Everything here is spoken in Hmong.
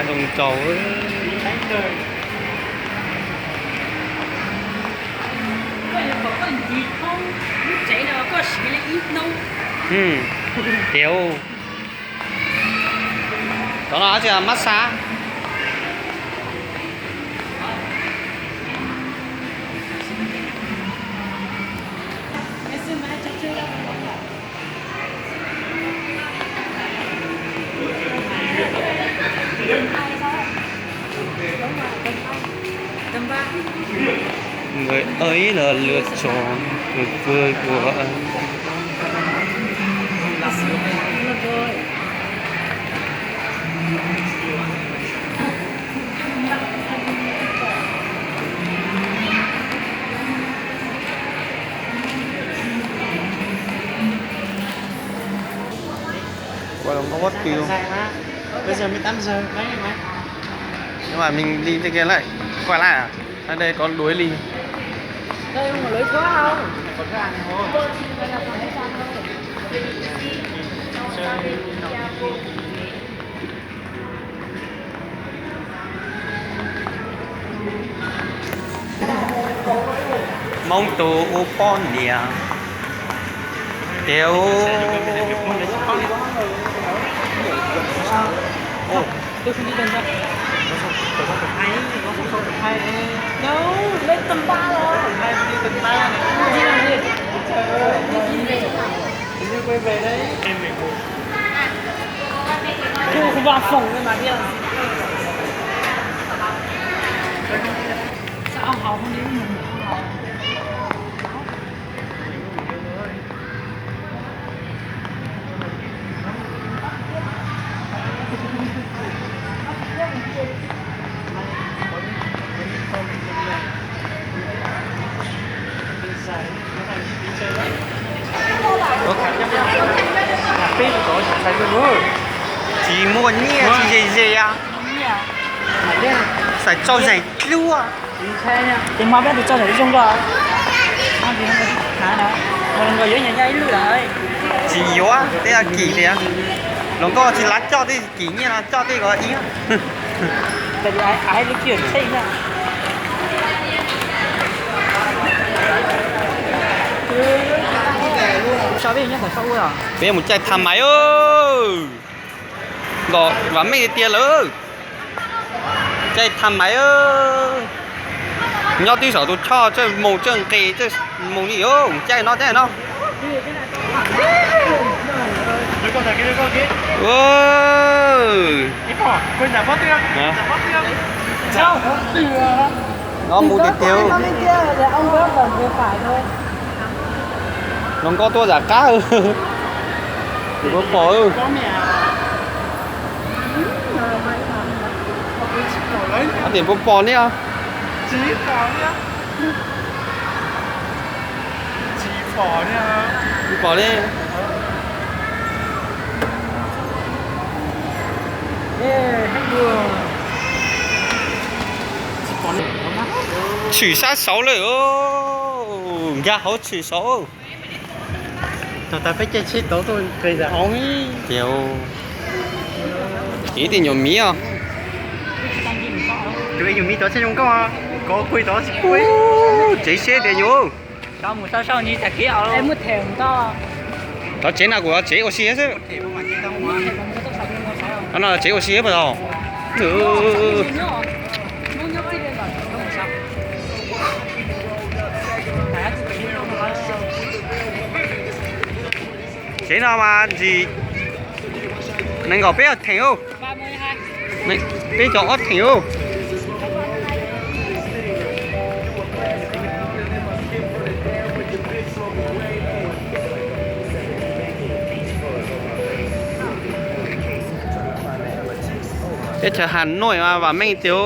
Zoo nraug. Tiag. Cov no tsis mab xab. Người ấy là lựa chọn, người vừa của anh. Ua los nkauj qab twg. Bây giờ mười tám giờ mấy em? Nhưng mà mình đi trên kia lại, quay lại à? Ở đây có đuổi đi. Đây không có lưới thoát không? Có thoát ăn thôi. Hmoob tus ua poj niam tiag. Tsis muaj nyiaj, tsis ze ze. Xav tso zais dlua. Ces mas peb tus tso zais zoo dua. Hnav no, hnav no, los nkauj yuav nyuam nyuj ib lub lawm. Tsis yuav, tej kim tias los nkauj tsis lav coj, tej kim nyiaj no coj tej ko ib. Ces ai lub kiag tsheej na. Peb mus caij tham maiv. Ntom vam meej tiag lawm. Caij tham maiv. Nyob twb saum tus choj, txawj mus txawj nqis, txawj mus li, caij no caij no. No mus tiag tiag. Hluas nkauj tuaj yam qab. Tus puas pom. Tab sis puas pom ne? Tsis pom ne. Tshwm sab saud lawm. Nkag hauv tshwm saud. Tau tas peb caij tsheb tau tuaj nqis ntawm hauv. Tiag, ib tug nyuam miv os. Tus nyuam miv tod tsheb zoo nkauj, kov kuj tod tsis kuj. Tsev siab tiag yus. Tov tsev no kuv tsev ua si xwb. No tsev ua si puas tau. Tsev no mas ntsis nees nkaum peb theem ub. Peb caug ob theem ub. Teb chaws Hà Nội mas vam meej tiag.